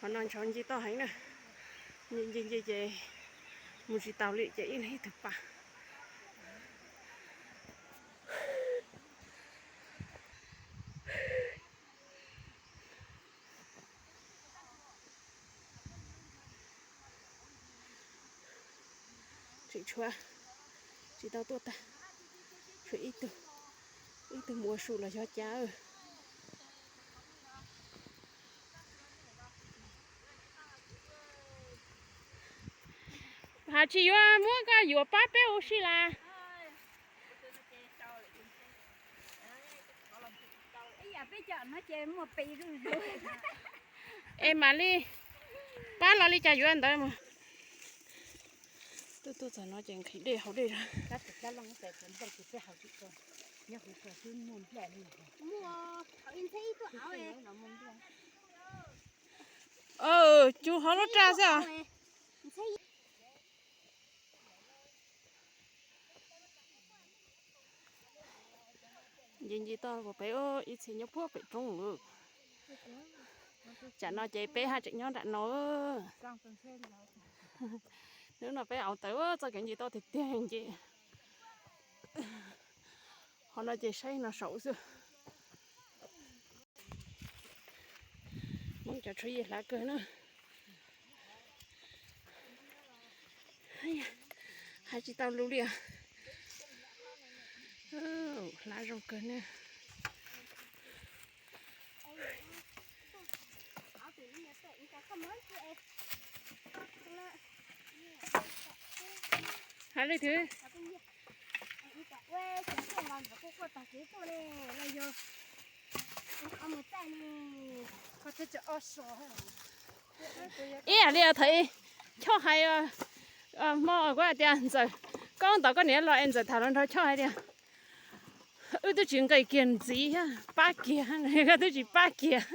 No ntshav nce toj heev na, nce nce nce ces mus tsis taus li ces ib leeg ib tug pas. Tseem tshuav tsis tau tuaj tag, tshuav ib tug, ib tug mus ua su los xyov cas. Has tsis yuav muab koj yuam pab peb ua si las. Es mam li pab los li cas yuav ntawd mas. Tuaj tuaj txog no ces nqhis dej haus dej zog. Cug hov lub raj xwb os. Nce nce toj pem ib txhia nyob puag pem roob lawm. Tsam no ces peb haj tseem nyob nram no. Hnub no peb au taws txoj kev nce toj tiag tiag nce. Qhov no ces saib no saum xwb. Hmoob cov tshuav yim hlav kawg na. Hais tsis tau lus li os. Hlav zoo kawg na. Hais li twg? Ib yam li thov Choj hais, hmo kuv hais tias Ntxawm, koj ntawm koj niam los es Ntxawm tham hluas nraug Choj hais tias wb twb tsis nqis kiag ntxiv thiab pab kiag, koj twb tsis pab kiag.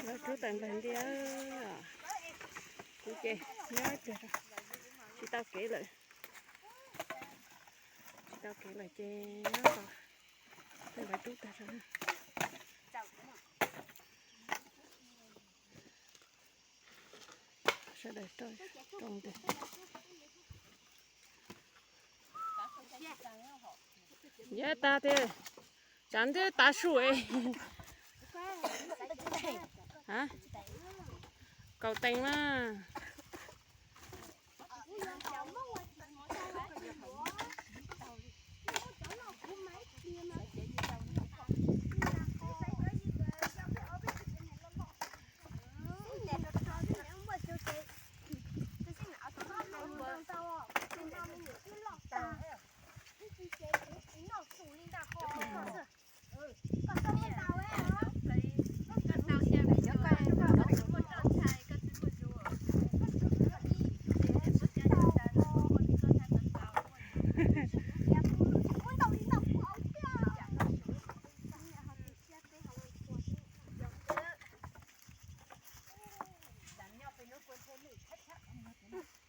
Lawv rub tawm nplaig ntiaj, kuv ces nyob ib pliag, tsis tau kev lawm, tsis tau kev lawm ces nyob tos lawv rub tag. Sawv daws rau ntawd. Yav tag tiag, tsam twb tav su es. Kaum teev mas.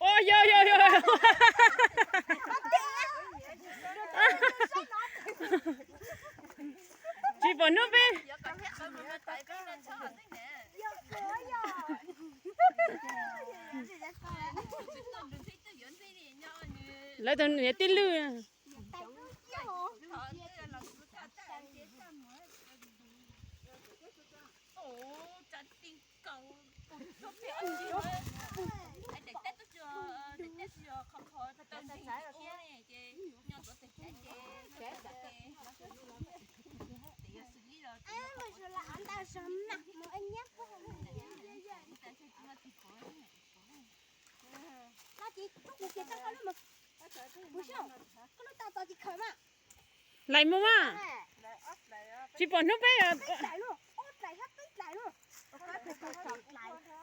Ua yog yog yog. Tsis pom hnub peb, lawv tus niam tij lwj. Laim mus mas. Tsis pom hnub peb,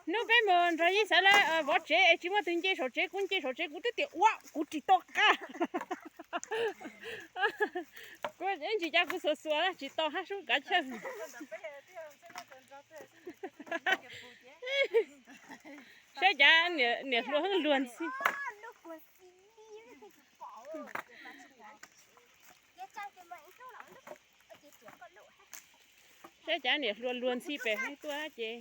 hnub peb mus nrog Yeej Xaiv lawv vov tsev es tsis muaj tus nce saum tsev, kuv nce saum tsev kuv twb tias ua kuv tsis to qab. Kuv ib ntsis cas kuv xuas xuas tsis tau hab sub kav chawj. Saib cas niam hluas heev luag ntxhi. Saib cas niam hluas luag ntxhi pem heev tuaj ces.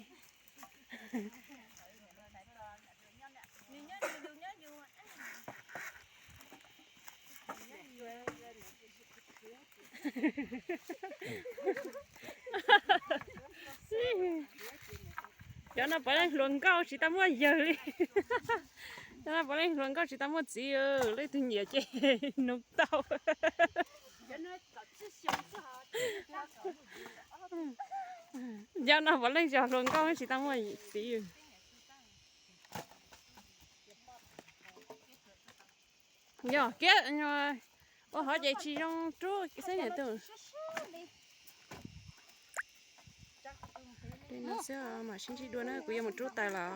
Cov no puav leej hluas nkauj tsis tau muaj yawg li. Cov no puav leej hluas nkauj tsis tau muaj txiv, leej twg nyiam ces nug tau. Cov no puav leej yog hluas nkauj tsis tau muaj txiv. Yog kiab, ua hov ces tsis zoo rub xwb niam tub. Li no xwb mam sib ntsib dua na, kuv yuav mus rub taws los.